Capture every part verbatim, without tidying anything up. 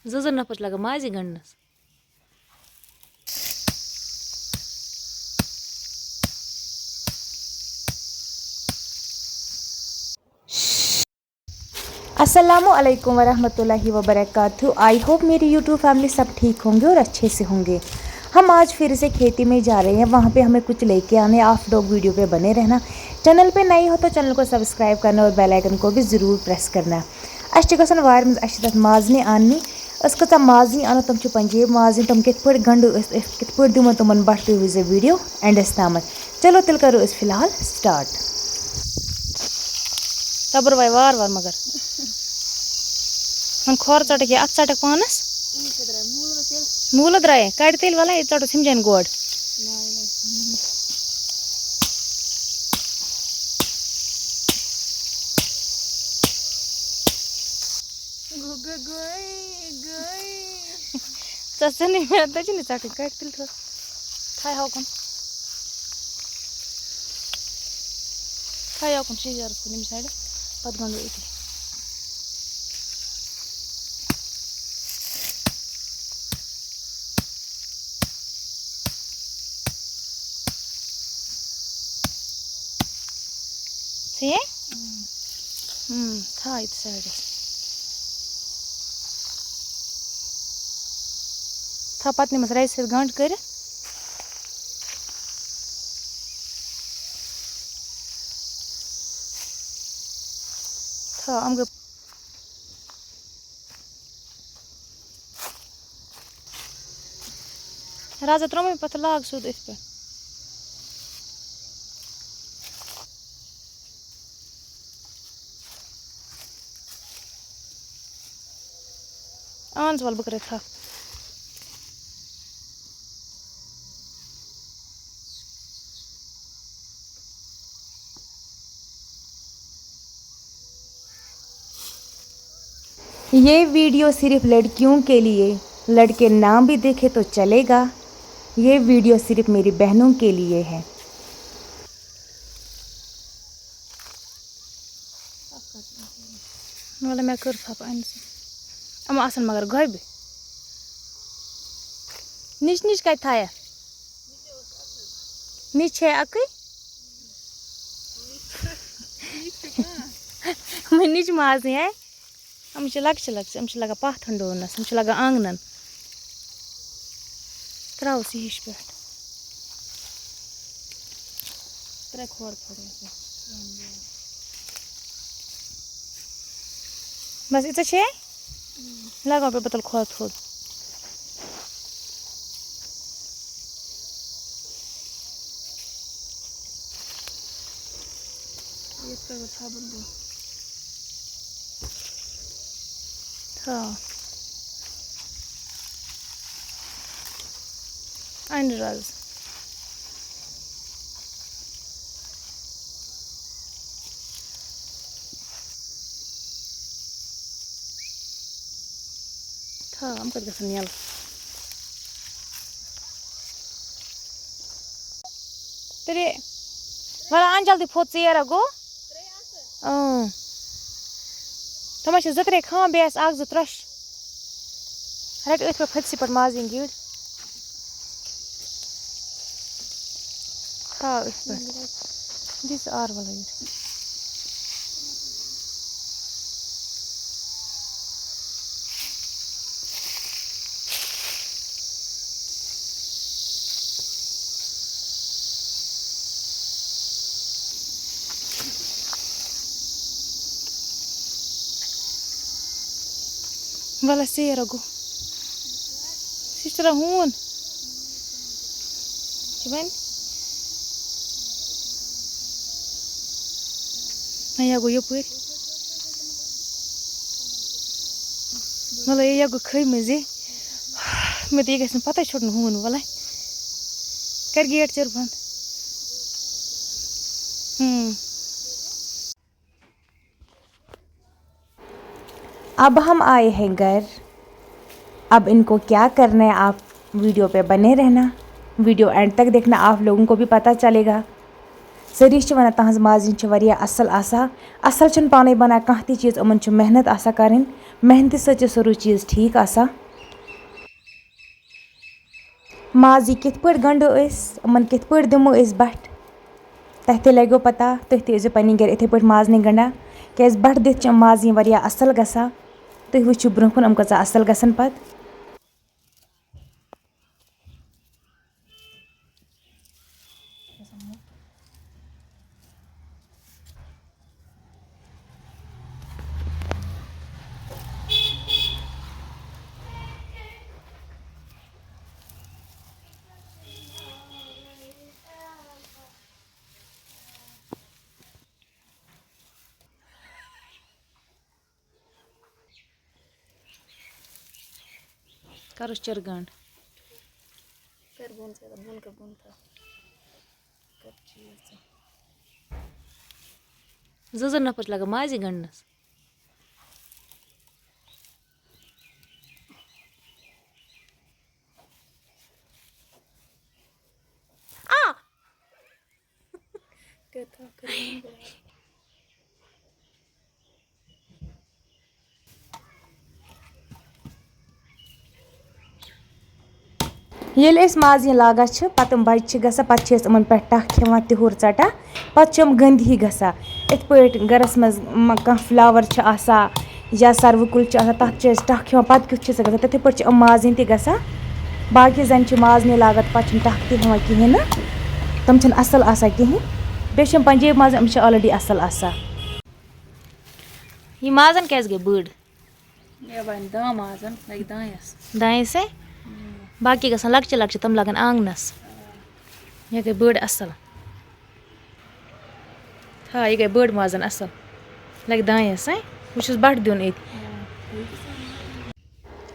زٕ زٕ نفر چھِ لگان مازی گنٛڈنَس۔ السلام علیکم ورحمۃ اللہ وبرکاتہ۔ آئی ہوپ میری یوٹیوب فیملی سب ٹھیک ہوں گے اور اچھے سے ہوں گے۔ ہم آج پھر سے کھیتی میں جا رہے ہیں، وہاں پہ ہمیں کچھ لے کے آنے۔ آپ لوگ ویڈیو پہ بنے رہنا۔ چینل پہ نئے ہو تو چینل کو سبسکرائب کرنا اور بیل آئکن کو بھی ضرور پریس کرنا۔ اَسہِ چھِ گژھان وارِ منٛز، اَسہِ چھِ تَتھ مازنہِ اَننہِ۔ أسۍ کۭژاہ مازنہِ اَنو، تِم چھِ پَنجٲبۍ مازنہِ، تِم کِتھ پٲٹھۍ گنٛڈو أسۍ، أسۍ کِتھ پٲٹھۍ دِمو تِمَن بَٹھ، تُہۍ وٕچھزیو ویٖڈیو اینڈَس تامَتھ۔ چلو تیٚلہِ کَرو أسۍ فی الحال سٹارٹ۔ تَبٕر وَے وار وار مگر۔ وۄنۍ کھۄر ژَٹَکھ یا اَتھ ژَٹَکھ پانَس۔ موٗلہٕ درٛایے، کَڑِ تیٚلہِ وَلَے، یہِ ژَٹو ژھِمجَن گۄڈٕ۔ ژٕ ژٕ نہٕ مےٚ، تَتہِ چھِنہٕ ژَٹٕنۍ، کَڑِ تیٚلہِ تھوٚد۔ تھاے ہاوکُن۔ تھاے ہاوکُن شیٖشہٕ دارَس کُن ییٚمہِ سایڈٕ، پَتہٕ گنٛڈو أتی۔ ژٕ یے؟ اۭں۔ اۭں، تھاو ییٚتہِ سایڈَس۔ تھاو پَتہٕ نِمَس رَزِ سۭتۍ گنٛڈ کٔرِتھ۔ تھاو، یِم گٔے۔ رازا ترٛوومُت پَتہٕ لاگ سیوٚد أتھۍ پٮ۪ٹھ۔ اَہَن حظ، وَلہٕ بہٕ کَرَے تھَپھ۔ یہ ویڈیو صرف لڑکیوں کے لیے، لڑکے نہ بھی دیکھے تو چلے گا۔ یہ ویڈیو صرف میری بہنوں کے لیے ہے۔ وَلہٕ مےٚ کٔر تھَپھ أمۍ سٕنٛز۔ یِم آسَن مگر گۄبہِ۔ نِچ نِچ کَتہِ تھایَکھ؟ نِچ چھے اَکٕے۔ وۄنۍ نِچ مازٕے ہے۔ یِم چھِ لۄکچہِ لۄکچہِ، یِم چھِ لَگان پاتھَن ڈونَس، یِم چھِ لَگان آنٛگنَن۔ ترٛاوُس یہِ ہِش پٮ۪ٹھ۔ ترٛےٚ کھۄر پھٕٹرٲوِتھ۔ بَس ییٖژاہ چھے؟ لَگاو بیٚیہِ بوتل کھۄر تھوٚد۔ یِتھ پٲٹھۍ وۄنۍ صابن گوٚو۔ تھاو۔ اَنہِ رَز۔ تھاو، یِم کَتہِ گژھن یَلہٕ؟ ترٛےٚ۔ وَلہٕ اَن جلدی پھوٚت ژیر ہا گوٚو۔ اۭں۔ تِمَن چھِ زٕ ترٛےٚ خام، بیٚیہِ آسہِ اَکھ زٕ ترٛوٚش۔ رَٹہِ أتھۍ پٮ۪ٹھ پھٔتسٕے پٮ۪ٹھ مازٕنۍ گِنٛڈ۔ تھاو أتھۍ پٮ۪ٹھ۔ دِ ژٕ آر وَلٲوِتھ۔ وَلہٕ ژیر ہا گوٚو۔ سِسٹَرا ہوٗن۔ چھِ وۄنۍ۔ وۄنۍ ہا گوٚو یَپٲرۍ۔ وَلہٕ یہِ ہا گوٚو کھٔے منٛزے۔ مےٚ دوٚپ یہِ گژھِ نہٕ پَتَے ژھیوٚٹُن ہوٗن، وَلَے۔ کَر گیٹ چیٚر بنٛد۔ ہُم۔ اب ہم آئے ہیں گھر۔ اب ان کو کیا کرنا ہے، آپ ویڈیو پہ بنے رہنا، ویڈیو اینڈ تک دیکھنا، آپ لوگوں کو بھی پتہ چلے گا۔ سٲری چھِ وَنان، تَہَنٛز مازِنۍ چھِ واریاہ اَصٕل آسان۔ اَصٕل چھُنہٕ پانَے بَنان کانٛہہ تہِ چیٖز، یِمَن چھُ محنت آسان کَرٕنۍ، محنتہِ سۭتۍ چھُ سورُے چیٖز ٹھیٖک آسان۔ مازی کِتھ پٲٹھۍ گَنٛڈو أسۍ، یِمَن کِتھ پٲٹھۍ دِمو أسۍ بَٹھ، تۄہہِ تہِ لَگیو پَتہ، تُہۍ تہِ ٲسۍزیو پنٛنہِ گَرِ یِتھَے پٲٹھۍ مازنہِ گَنٛڈان، کیٛازِ بَٹھ دِتھ چھِ یِم مازنہِ واریاہ اَصٕل گژھان۔ تُہۍ وٕچھِو برٛونٛہہ کُن یِم کۭژاہ اَصٕل گژھن پَتہٕ۔ کَرُس چِرٕ گنٛڈ۔ کر بۄن ژٕ، بۄن کر، بۄن تھاو۔ کر چیٖز ژٕ۔ زٕ زٕ نفر چھِ لگان مازی گنٛڈنَس۔ آ! کر تھاو، کر بۄن کر۔ ییٚلہِ أسۍ مازنہِ لاگان چھِ، پَتہٕ یِم بَجہِ چھِ گژھان، پَتہٕ چھِ أسۍ یِمَن پٮ۪ٹھ ٹَکھ کھٮ۪وان، تِہُر ژَٹان۔ پَتہٕ چھِ یِم گٔنٛدۍ ہی گژھان۔ یِتھ پٲٹھۍ گَرَس منٛز مہ-، کانٛہہ فٕلاوَر چھُ آسان یا سَروٕ کُل چھُ آسان، تَتھ چھِ أسۍ ٹَکھ کھٮ۪وان، پَتہٕ کیُتھ چھِ سُہ گژھان، تِتھَے پٲٹھۍ چھِ یِم مازنہِ تہِ گژھان۔ باقٕے زَنہِ چھِ مازنہِ لاگان، پَتہٕ چھِنہٕ ٹَکھ تہِ ہٮ۪وان کِہیٖنۍ نہٕ۔ تِم چھِنہٕ اَصٕل آسان کِہیٖنۍ۔ بیٚیہِ چھِ یِم پنٛجٲبۍ مازَن، یِم چھِ already اَصٕل آسان۔ یہِ مازَن کیٛازِ گٔے بٔڑ؟ مےٚ بَنہِ دَہ مازَن، لَگہِ دانٮ۪س۔ دانٮ۪سٕے؟ باقٕے گژھن لۄکچہِ لۄکچہِ، تِم لَگَن آنٛگنَس۔ یہِ گٔے بٔڑ اَصٕل۔ ہا، یہِ گٔے بٔڑ مازَن اَصٕل۔ لَگہِ دانٮ۪سٕے۔ وۄنۍ چھُس بَٹھ دیُن أتھۍ۔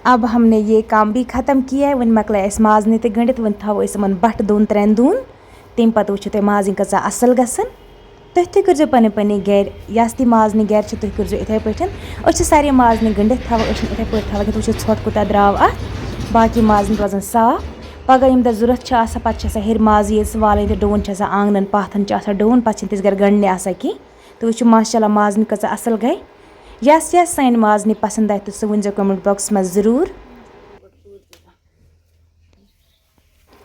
اب ہم نے یہ کام بھی ختم کیا ہے، وۄنۍ مۄکلٲے اَسہِ مازنہِ تہِ گٔنٛڈِتھ، وۄنۍ تھاوو أسۍ یِمَن بَٹھ دۄن ترٛٮ۪ن دۄہَن۔ تَمہِ پَتہٕ وٕچھِو تُہۍ مازنہِ کۭژاہ اَصٕل گژھن۔ تُہۍ تہِ کٔرۍزیو پنٕنہِ پنٕنہِ گَرِ، یَس تہِ مازنہِ گَرِ چھِ، تُہۍ کٔرۍزیو یِتھَے پٲٹھۍ۔ أسۍ چھِ سارے مازنہِ گٔنٛڈِتھ تھاوان، أسۍ چھِنہٕ یِتھَے پٲٹھۍ تھاوان کینٛہہ۔ تُہۍ وٕچھِو ژھۄٹھ کوٗتاہ درٛاو اَتھ، باقٕے مازنہِ روزَن صاف۔ پَگاہ ییٚمہِ دۄہ ضوٚرَتھ چھِ آسان، پَتہٕ چھِ آسان ہیٚرِ مازٕ ییٚلہِ سُہ والٕنۍ تہٕ ڈُوُن چھِ آسان آنٛگنَن، پاتھَن چھِ آسان ڈُوُن، پَتہٕ چھِنہٕ تِژھ گَرِ گٔنٛڈنہِ آسان کینٛہہ۔ تُہۍ وٕچھِو ماشاء اللہ مازنہِ کۭژاہ اَصٕل گٔے۔ یَس یَس سانہِ مازنہِ پَسنٛد آے تہٕ سُہ ؤنۍزیو comment boxَس منٛز ضروٗر۔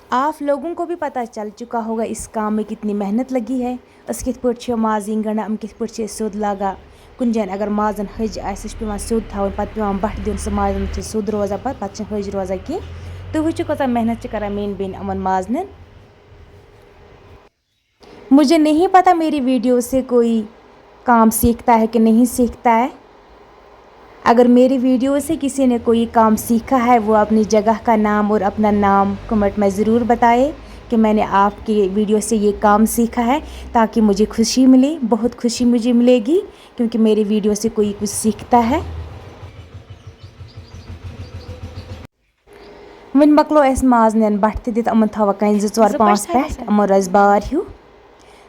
آپ لوگوں کو بھی پتہ چل چکا ہوگا اس کام میں کتنی محنت لگی ہے۔ أسۍ کِتھ پٲٹھۍ چھِ مازٕنۍ گنٛڈان، یِم کِتھ پٲٹھۍ چھِ أسۍ سیوٚد لاگان۔ کُنہِ جایہِ اگر مازَن ۂج آسہِ، سُہ چھُ پٮ۪وان سیوٚد تھاوُن، پَتہٕ پٮ۪وان بَٹھ دیُن، سُہ مازَن چھِ سیوٚد روزان پَتہٕ، پَتہٕ چھِنہٕ ۂج روزان کینٛہہ۔ تُہۍ وٕچھِو کۭژاہ محنت چھِ کَران میٛٲنۍ بیٚنہِ یِمَن مازنٮ۪ن۔ مجھے نہیں پتا میری ویڈیو سے کوئی کام سیکھتا ہے کہ نہیں سیکھتا ہے۔ اگر میری ویڈیو سے کسی نے کوئی کام سیکھا ہے، وہ اپنی جگہ کا نام اور اپنا نام کمنٹ میں ضرور بتائے کہ میں نے آپ کی ویڈیو سے یہ کام سیکھا ہے، تاکہ مجھے خوشی ملے، بہت خوشی مجھے ملے گی، کیونکہ میری ویڈیو سے کوئی کچھ سیکھتا ہے۔ وۄنۍ مۄکلو اَسہِ مازنٮ۪ن بَٹھ تہِ دِتھ، یِمَن تھاوو کَنہِ زٕ ژور زٕ پانٛژھ پَٹھ تھاوِ پٮ۪ٹھ، اَسہِ۔ یِمَن روزِ بار ہیوٗ۔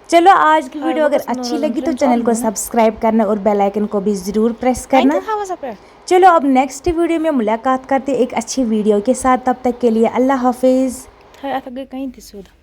چلو، آج کی ہاں، ویڈیو وہ اگر کس اچھی نوران لگی تو پرنس چینل کو اور سبسکرائب کرنا اور بیل آئیکن کو بھی ضرور پریس کَنہِ کرنا۔ تہِ تھاوو سا پٮ۪ٹھ۔ چلو، اب نیکسٹ ویڈیو میں ملاقات کرتے ایک اچھی ویڈیو کے ساتھ، تب تک کے لیے اللہ حافظ۔ ہاے، اَتھ گٔے کَنہِ تہِ سیوٚد۔